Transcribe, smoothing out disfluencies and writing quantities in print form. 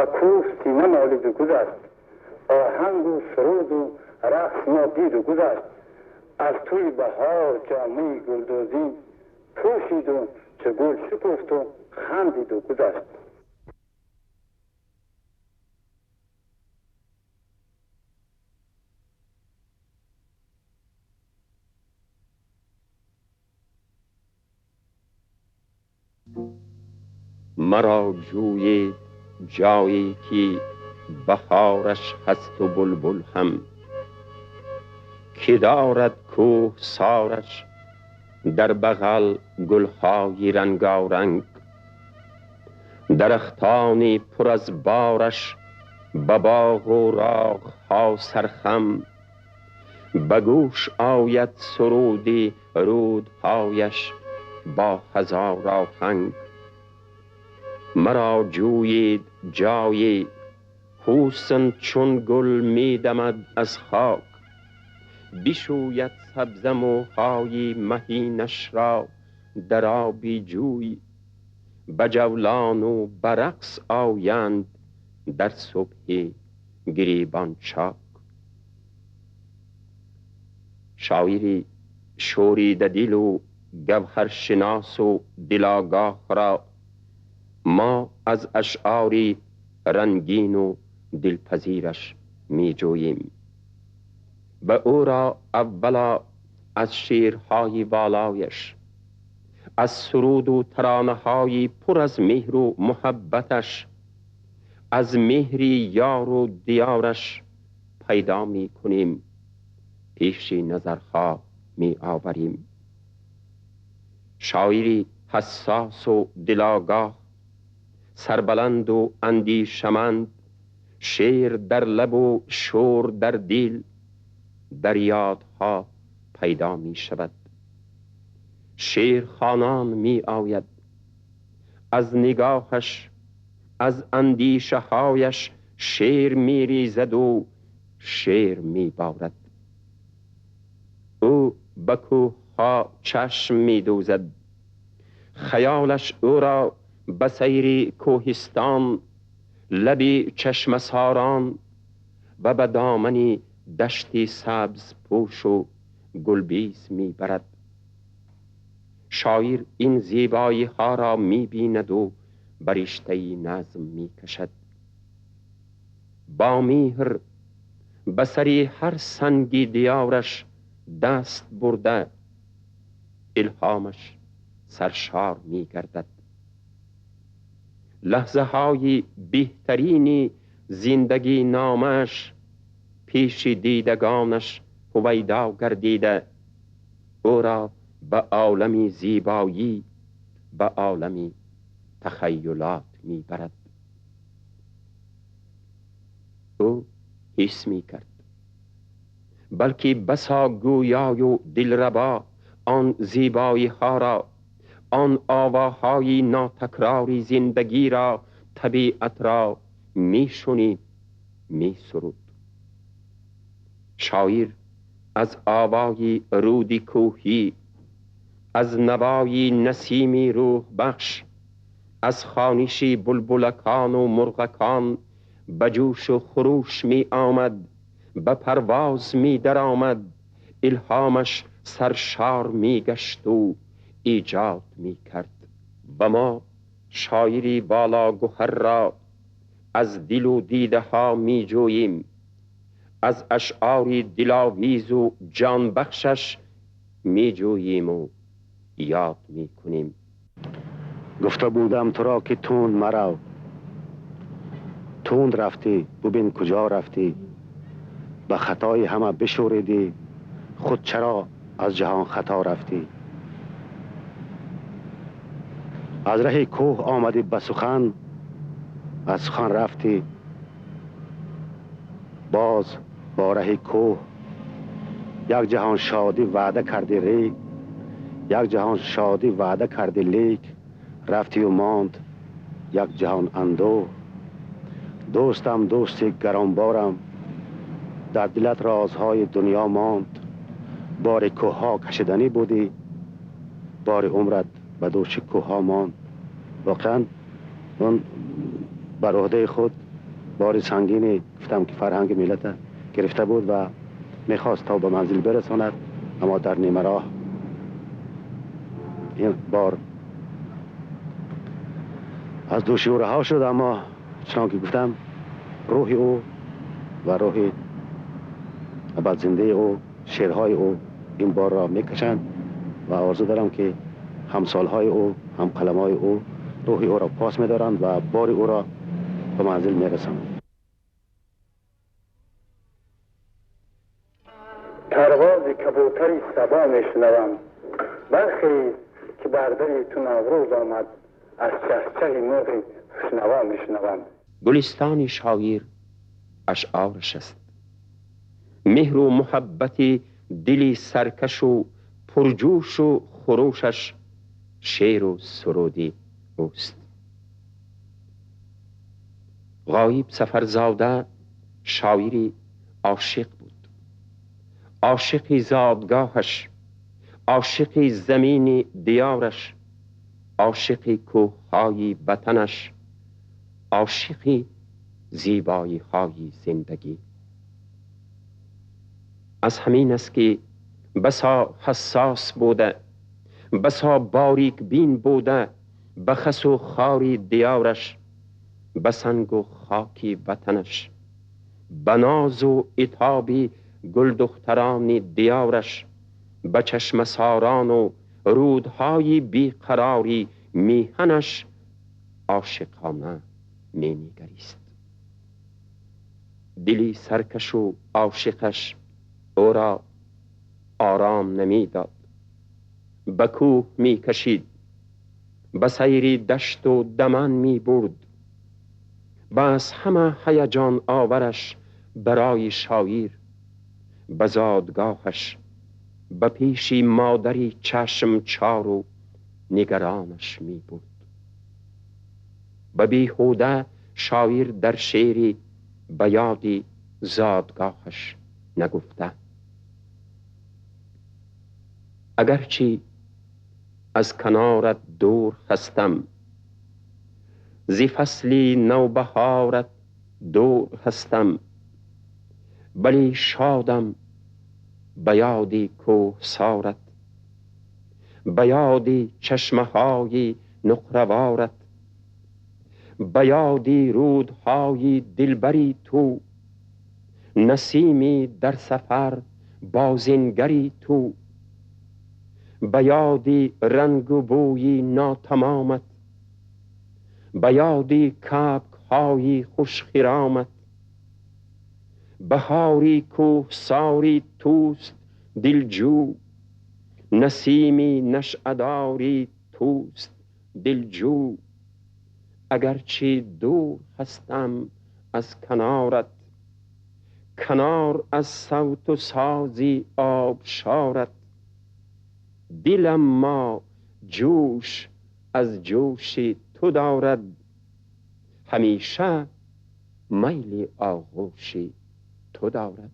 کوه سینه مالید و گذشت، آهنگ و سرود و رقص ما دید و گذشت. از توی بهار جامه گلدوزی پوشید و چه گل شکفت و خندید و گذشت. مرا جوی جایی که بهارش هست و بلبل هم، که دارد کوه سارش در بغل گلهای رنگارنگ، درختانی پر از بارش به باغ و راغها سرخم، به گوش آید سرودی رودهایش با هزار آهنگ. مرا جویید جایی حسن چون گل می دمد از خاک، بشوید سبز موهای مهینش را در آبی جوی، به جولان و به رقص آیند در صبح گریبان چاک. شاعری شوریده دل و گوهرشناس و دلاگاه را ما از اشعاری رنگین و دلپذیرش می جوییم. و او را اولا از شعرهای والایش، از سرود و ترانه‌های پر از مهر و محبتش، از مهر یار و دیارش پیدا می کنیم، پیش نظرها می آوریم. شاعری حساس و دلاگاه، سربلند و اندیشمند، شعر در لب و شور در دل، در یادها پیدا می شود. شعر خوانان می آید، از نگاهش، از اندیشه هایش شعر می ریزد و شعر می بارد. او به کوه ها چشم می دوزد، خیالش او را به سیر کوهستان، لب چشمه ساران و به دامن دشت سبز پوش و گلبیز می برد. شاعر این زیبایی ها را می بیند و بر رشته نظم می کشد. با مهر به سر هر سنگی دیارش دست برده، الهامش سرشار می گردد. لحظه های بهترین زندگی نامش پیش دیدگانش هویدا گردیده، او را به عالم زیبایی، به عالم تخیلات می برد. او حس می کرد، بلکه بسا گویای و دلربا آن زیبایی ها را، آن آواهای ناتکراری زندگی را، طبیعت را می شنید، می سرود. شاعر از آوای رودی کوهی، از نوای نسیمی روح بخش، از خوانش بلبلکان و مرغکان به جوش و خروش می آمد، به پرواز می در آمد، الهامش سرشار می گشت و ایجاد می کرد. و ما شاعری بالا گوهر را از دل و دیده ها می جوییم، از اشعار دلاویز و جان بخشش می جوییم و یاد می کنیم. گفته بودم تو را که تند مرو، تند رفتی ببین کجا رفتی، به خطای همه بشوریدی، خود چرا از جهان خطا رفتی؟ از ره کوه آمدی به سخن، از سخن رفتی باز با ره کوه. یک جهان شادی وعده کردی ریک، یک جهان شادی وعده کردی لیک، رفتی و ماند یک جهان اندوه. دوستم دوستی گرانبارم، در دلت رازهای دنیا ماند. بار کوه کشیدنی بودی، بار عمرت به دوش کوه ها ماند. واقعا من بر عهده خود بار سنگینی گفتم که فرهنگ ملت گرفته بود و میخواست تا به منزل برساند، اما در نیمه راه این بار از دوش او رها شد. اما چنان که گفتم روح او و روح زنده او، شعرهای او این بار را میکشند و آرزو دارم که همسالهای او، هم قلمهای او روح او را پاس میدارند و بار او را به منزل میرسانند. پرواز کبوتری صبا میشنوم، برخیز که بر دل تو نوروز آمد، از چهچه مرغ خوشنوا میشنوم. گلستان شاعر اشعارش است. مهر و محبت دلی سرکش و پرجوش و خروشش شعر و سرودی اوست. غایب سفرزاده شاعری عاشق بود، عاشق زادگاهش، عاشق زمین دیارش، عاشق کوههای وطنش، عاشق زیبایی های زندگی. از همین است که بسا حساس بوده، بسا باریک بین بوده، به خس و خاری دیارش، به سنگ و خاک وطنش، به ناز و عتاب گل دختران دیارش، به چشمه ساران و رودهای بیقراری میهنش عاشقانه می نگریست. دلی سرکش و عاشقش او را آرام نمی داد. به کوه می کشید، به سیر دشت و دمن می برد. بس همه هیجان آورش برای شاعر، به زادگاهش، به پیش مادری چشم چار و نگرانش می برد. به بیهوده شاعر در شعری به یاد زادگاهش نگفته. اگرچه از کنارت دور هستم، ز فصل نوبهارت دور هستم، ولی شادم به یاد کوهسارت، به یاد چشمه های نقره وارت، به یاد رودهای دلبری تو، نسیمی در سفر بازنگری تو، به یاد رنگ و بوی ناتمامت، به یاد کبک های خوش خرامت، بهاری کوهساری توست دلجو، نسیمی نشأه‌داری توست دلجو، اگرچه دور هستم از کنارت، کنار از صوت و سازی آبشارت، دلم ما جوش از جوش تو دارد، همیشه میل آغوش تو دارد.